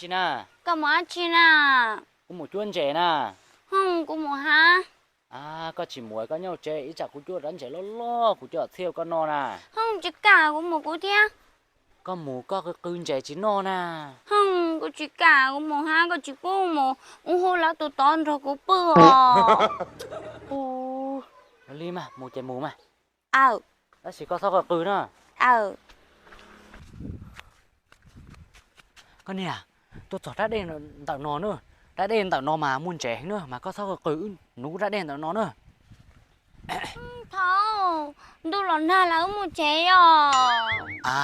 Tsis na. Koj mus dab tsi na? Kuv mus cuab ntses na. Hwj, kuv mus hab. A, koj tsis mus, koj nyob tsev, ib tsam kuv cuab rab ntses loj loj kuv coj txhiab koj noj na. Hwj, tsis kam, kuv mus kuv thiab. Koj mus koj qw qw ntses tsis noj na. Hwj, kuv tsis kam, kuv mus hab, koj tsis pub mus, ua hu lawv tus tod nrog kuv pw os. Ua li mas, mus ces mus mas. Aw. Tab sis koj txhob qw qw na. Aw. Koj niam, tuaj txog rab dej ntawm no na, rab dej ntawm no mas muaj ntses heev na, mas koj txhob qw qw, wb nuv rab dej ntawm no na. Thaum ntuj los nag lawm wb mus tsev yom. A,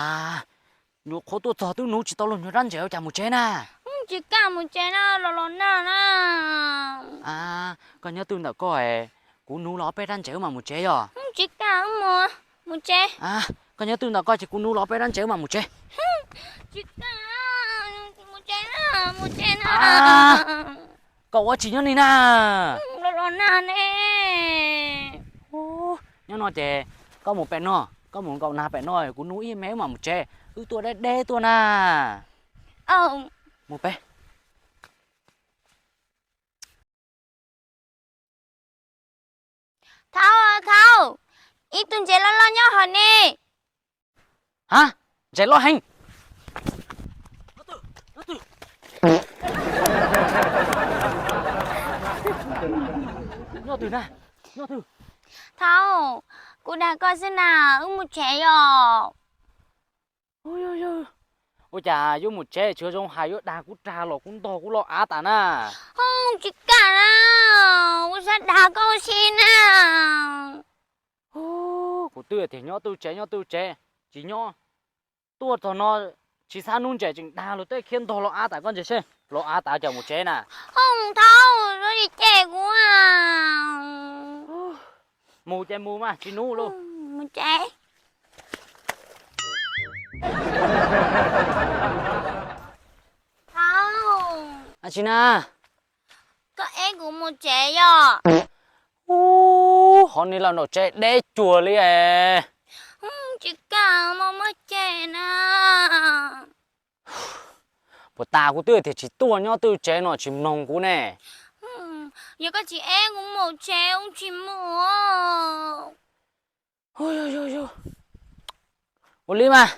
nyuam qhuav tuaj txog twb nuv tsis tau luag nyuag rab ntses ua cas mus tsev na. Tsis kam mus tsev na, los los nag na. A, koj nyob twj ntawm koj es kuv nuv los peb rab ntses wb mam mus tsev yom. Tsis kam, wb mus, mus tsev. A, koj nyob twj ntawm koj ces kuv nuv los peb rab ntses wb mam mus tsev. Tsis kam, mus tsev na, mus tsev na. Koj ua tsis nyob ni na. Los los nag ne. Nyob no ces koj mus pem no, koj mus nkaum nag pem no, kuv nuv ib me wb mam mus tsev, wb tuaj deb deb tuaj na. Mus pem. Thaub, thaub, ib tug ntses loj loj nyob hauv ne. Ha, ntses loj heev. Nyob twg na? Nyob twg? Thaub, kuv dag koj xwb na, wb mus tsev yom. Ua cas yuav mus tsev tsis zoo hais, yuav dag kuv rag los kuv ntog kuv los av tas na. Tsis kam na, kuv xav dag koj si na. Kuv twb tias nyob twj tsev nyob twj tsev, tsis nyob, tuaj txog no tsis xav nuv ntses tseem dag luag tej khiav ntog los av tas koj ntses seb, los av tas cas mus tsev na. Thaub, tsis cem kuv. Mus ces mus mas tsis nuv lauj. Mus tsev. Thaub. Dab tsi na? Koj eb kuv mus tsev yom? Ub, hov ni lawm nraum tsev deb cuag li es. Tsis kam, mob mob ceg na. Puas tas kuv twb tias tsis tuaj nyob twj tsev no tsis mloog kuv ne. Yog koj tsis eb kuv mus tsev, kuv tsis mus. Ua li mas,